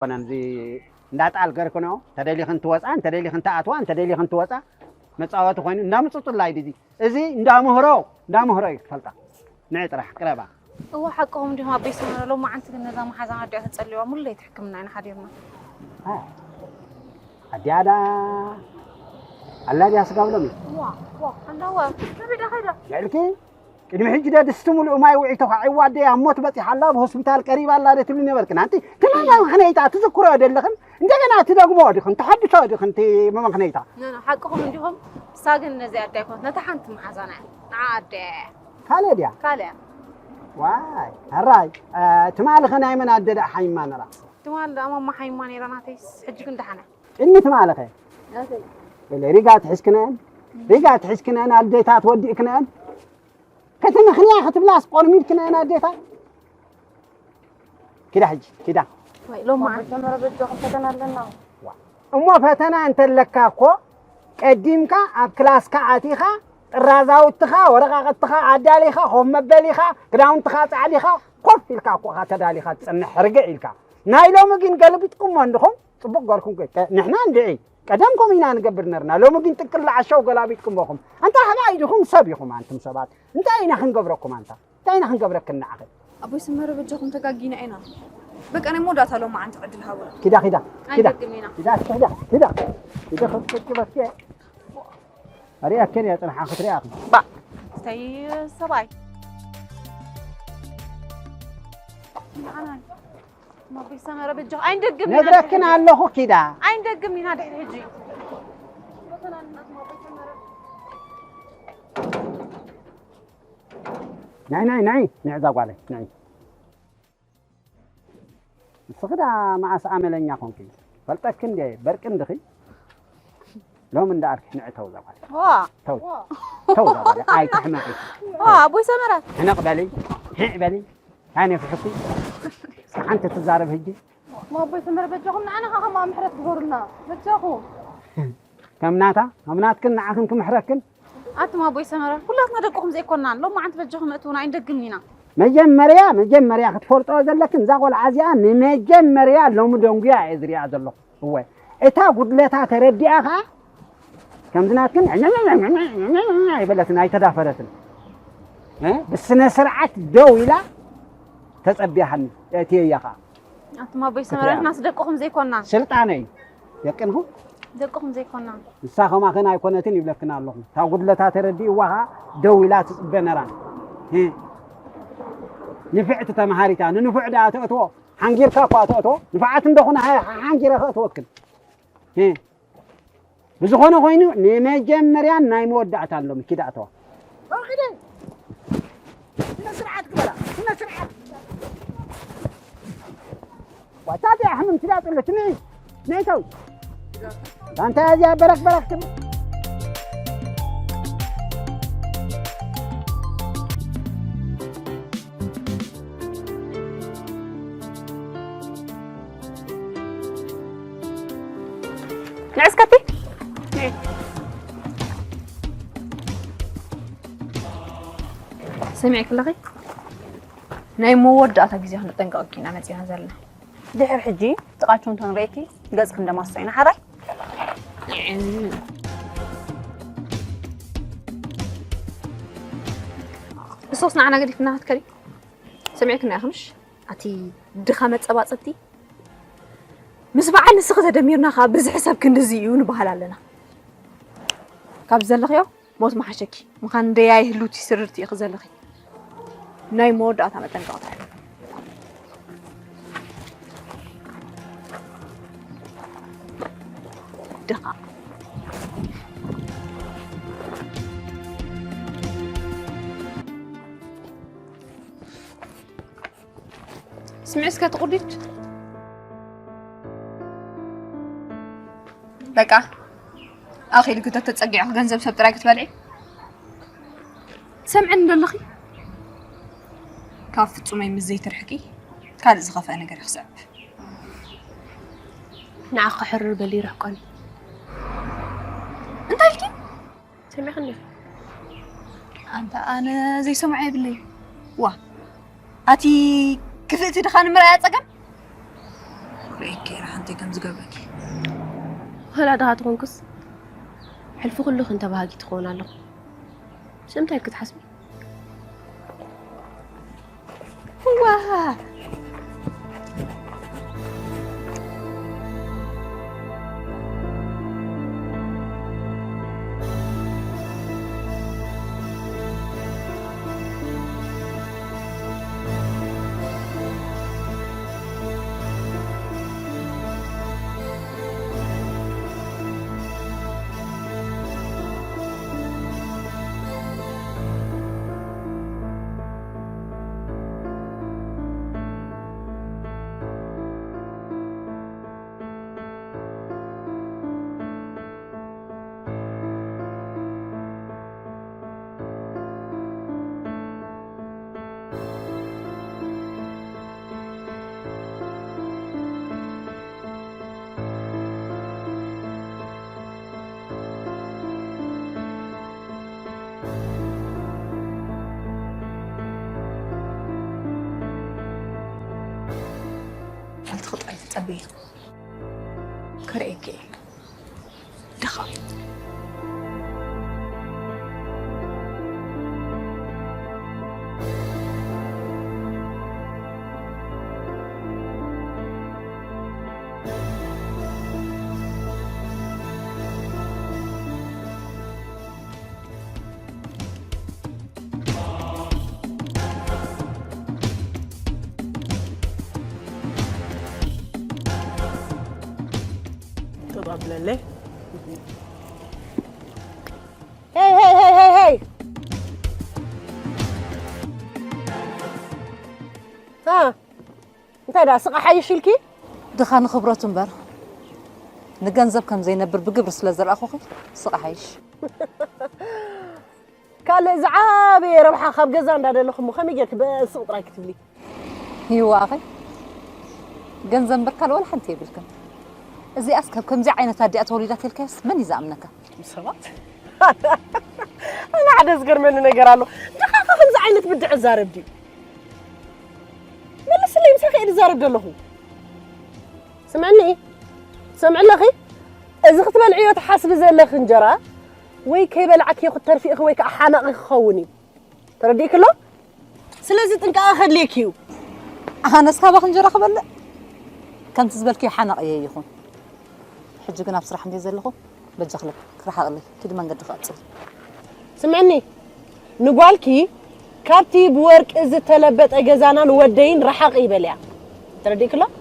ኣይኮነን እዚ እንዳጣል ገርክኖ ተደሊኽን ትወፃ እንተደሊኽን ትኣትዋ እንተደሊኽን ትወፃ መፃወቲ ኮይኑ እንዳምፅፁላይ ድዚ እዚ እንዳምህሮ እንዳምህሮ እዩ ትፈልጣ ንዒ ጥራሕ ቅረባ እዋ ሓቅኹም እንዲኹም ኣበይ ሰመረ ሎማዓንቲ ግን ነዛ መሓዛና ኣዲኣ ተፀሊዋ ሙሉ ለይቲ ሕክምና ኢና ሓዲርና ኣዲኣ ዳ ኣላ ድያ ስጋብ ሎሚ ዋ ዋ ኣለዋ ከመይ ዳ ኸይዳ ልዕልኪ ቅድሚ ሕጂ ዶ ድስቲ ሙሉእ ማይ ውዒቶ ከዓ ዕዋ ኣደይ ኣብ ሞት በፂሓ ኣላ ኣብ ሆስፒታል ቀሪባ ኣላ ዶ ትብሊ ነበርክን ኣንቲ ትማሊ መኽነይታ ትዝክሮ ዶ ኣለኽን እንደገና ትደግሞ ዲኽን ትሐድሶ ዲኽን እቲ መመኽነይታ ሓቅኹም እንዲኹም እሳ ግን ነዚ ኣደ ኣይኮነት ነታ ሓንቲ መሓዛና እያ ንዓ ኣደ ካልእ ድያ ካልእ እያ ዋይ ሕራይ ትማሊ ኸ ናይ መን ኣደ ደኣ ሓይማ ነራ ትማሊ ደኣ ማማ ሓይማ ነይራ ናተይስ ሕጂ ግን ደሓና ቅድሚ ትማሊ ኸ ናተይ ሪጋ ትሕዝክነን ሪጋ ትሕዝክነን ኣደታት ወዲእክነን ክትምኽንያ ክትብላስ ቆርሚድክነን ኣዴታት ኪዳ ሕጂ ኪዳ ሎማ ተመረ በጃኹም ፈተና ኣለና እሞ ፈተና እንተለካ እኮ ቀዲምካ ኣብ ክላስካ ኣቲኻ ጥራዛውትኻ ወረቃቅትኻ ኣዳሊኻ ኮፍ መበሊኻ ክዳውንትኻ ፃዕዲኻ ኮፍ ኢልካ እኮ ተዳሊኻ ትፅንሕ ርግዕ ኢልካ ናይ ሎሚ ግን ገልቢጥኩሞ እንድኹም ፅቡቅ ገርኩም ንሕና እንድዒ ቀደም ከምኡ ኢና ንገብር ነርና ሎሚ ግን ጥቅል ዓሻው ገላቢጥኩሞኹም ኣንታ ሕባይ ድኹም ሰብ ኢኹም ኣንቱም ሰባት እንታይ ኢና ክንገብረኩም ኣንታ እንታይ ኢና ክንገብረክን ንዓኺ ኣቦይ ሰመረ በጃኹም ተጋጊና ኢና በቃ ናይ መወዳእታ ሎማዓንቲ ዕድል ሃቡና ኪዳ ኪዳ ኪዳ ኣይንደግም ኢና ኪዳ ኪዳ ኪዳ ኪዳ ኪዳ ኪዳ ኣሪኣከን እያ ፅንሓ ክትሪኣኺ ባ እንታይ ሰብኣይ ንዓና ኣቦይ ሰመረ በጃኹም ኣይንደግም ኢና ነግረክን ኣለኹ ኪዳ ኣይንደግም ኢና ድሕሪ ሕጂ ናይ ናይ ናይ ንዕዛ ጓለይ ናይ ንስኺ ዳ መዓስ ኣመለኛ ኮንኪ ፈልጠኪ እንደ በርቂ እንድኺ ሎም እንዳኣልኪ ንዕተው ዛጓል ዋ ተው ተው ዛጓል ኣይትሕመቂ ዋ ኣቦይ ሰመረ ሕነቕ በሊ ሂዕ በሊ ኣይነ ፍሕኩ ሓንቲ ትዛረብ ህጂ ኣቦይ ሰመረ በጃኹም ንዓና ከ ከማ ምሕረት ግበሩልና በጃኹም ከም ናታ ከም ናትክን ንዓኽን ክምሕረክን ኣቱም ኣቦይ ሰመረ ኩላትና ደቅኹም ዘይኮናን ሎማዓንቲ በጃኹም እእትውና ኣይንደግምን ኢና። መጀመርያ መጀመርያ ክትፈልጥኦ ዘለክን እዛ ቆልዓ እዚኣ ንመጀመርያ ሎሚ ደንጉያ እየ ዝሪኣ ዘለኹ እወ እታ ጉድለታ ተረዲኣ ኸዓ ከምዚ ናትክን ኣይበለትን ኣይተዳፈረትን እ ብስነ ስርዓት ደው ኢላ ተፀቢያሃኒ እእትየያ ኸዓ ኣቱም ኣቦይ ሰመረ ንሕናስ ደቅኹም ዘይኮናን። ስልጣነይ ደቅንኹም ደቅኹም ዘይኮናን። ንሳ ከማኽን ኣይኮነትን ይብለክን ኣለኹ። እታ ጉድለታ ተረዲእዋ ኸዓ ደው ኢላ ትፅበ ነራ። እ ንፍዕቲ ተምሃሪታ ንንፉዕ ደኣ ተእትዎ ሓንጊርካ እኳ ተእትዎ ንፍዓት እንደኾነ ሓ- ሓንጊረ ከእትወክን። እ ብዝኾነ ኮይኑ ንመጀመርያን ናይ መወዳእታን ሎሚ ኪድ ኣተዋ። ስነ ስርዓት ግበራ፣ ስነ ስርዓት። ዋታ እዚኣ ሕምም ትላጥ ኣለች፣ ንዒ፣ ንዒ ተው። ኣንታ እዚኣ በረኽ በረኽ ትብል። ንዕስከቲ ሰሚዕኪ ኣለኺ ናይ መወዳእታ ግዜ ክንጠንቀቀኪ ኢና መፂና ዘለና ድሕር ሕጂ ጥቃችሁ እንተንርእየኪ ገፅኪ እንደማስጦ ኢና ሓራይ እሶስ ንዓና ገዲፍና ክትከዲ ሰሚዕክና ኢኽምሽ ኣቲ ድኻ መጸባጸብቲ ምስ በዓል ንስኺ ተደሚርና ከዓ ብዝሒ ሰብ ክንድዚ እዩ ንበሃል ኣለና ካብ ዘለኽዮ ሞት መሓሸኪ ምዃን ደያይ ህሉቲ ስርርቲ ኢኺ ዘለኺ ናይ መወዳእታ መጠንቀቕታ እዩ ድኻ ስምዒ እስከ ትቑዲድ በቃ ኣኺልኪ ተተፀጊዕኺ ገንዘብ ሰብ ጥራይ ክትበልዒ ትሰምዕኒ ዶ ኣለኺ ካብ ፍፁመይ ምስ ዘይትርሕቂ ካልእ ዝኸፍአ ነገር ይኽስዕብ ንዓ ክሕርር በሊ ይርሕቀኒ እንታይ ኢልኪ ሰሚዕክኒ ኣንታ ኣነ ዘይሰምዖ የብለይ ዋ ኣቲ ክፍእቲ ድኻ ንምርኣያ ፀገም ርእኪ ሓንቲ ከም ዝገብረኪ። ወላ ድኻ ትኾንኩስ፣ ሕልፊ ኩሉ ክንተ ባህጊ ትኸውን ኣለኹ። ስለምንታይ ክትሓስቢ? ዋ! ሓንቲ ክጥራይ ተጸበየ። ከርእየኪ እየ። ድኻ። ተቐብለለይ። ሄይ፣ ሄይ፣ ሄይ፣ ሄይ፣ ሄይ! አ፣ እንታይ ደኣ ስቕ ሓይሽ ኢልኪ? ድኻ ንኽብረቱ እምበር፣ ንገንዘብ ከም ዘይነብር ብግብሪ ስለ ዘርኣኹኺ፣ ስቕ ሓይሽ። ካልእ ዝዓበየ ረብሓ ካብ ገዛ እንዳደለኹ እሞ ከመይ ጌርኪ ብስቕ ጥራይ ክትብሊ? ይዋኸ፣ ገንዘብ እምበር ካልእ ዋላ ሓንቲ የብልክን። እዚኣስ ካብ ከምዚ ዓይነት ኣዲኣ ተወሊዳ ተልካያስ መን እዩ ዝኣምነካ? ሰባት? ኣነ ሓደ ዝገርመኒ ነገር ኣሎ። ድኻ ከ ከምዚ ዓይነት ብድዕ ዛረብ ድዩ? መልስለይ፣ ምሳኺ እየ ዝዛረብ ዘለኹ። ስምዕኒ፣ ትሰምዒ ኣለኺ? እዚ ክትበልዕዮ ትሓስቢ ዘለኺ እንጀራ ወይ ከይበላዕክዮ ክትተርፊ ኢኺ ወይ ከዓ ሓናቒ ክኸውን እዩ። ተረዲእክሎ? ስለዚ ጥንቃቐ ከድልየኪ እዩ። ኣነስ ካባኺ እንጀራ ክበልዕ? ከምቲ ዝበልክዮ ሓናቕ እየ ይኹን። ሕጂ ግን ኣብ ስራሕ እንድየ ዘለኹ፣ በጃኺ ክረሓቕለይ፣ ኪዲ መንገዲ ክቐጽል። ስምዕኒ፣ ንጓልኪ ካብቲ ብወርቂ ዝተለበጠ ገዛናን ወደይን ረሓቕ ይበልያ። ተረዲእክሎ?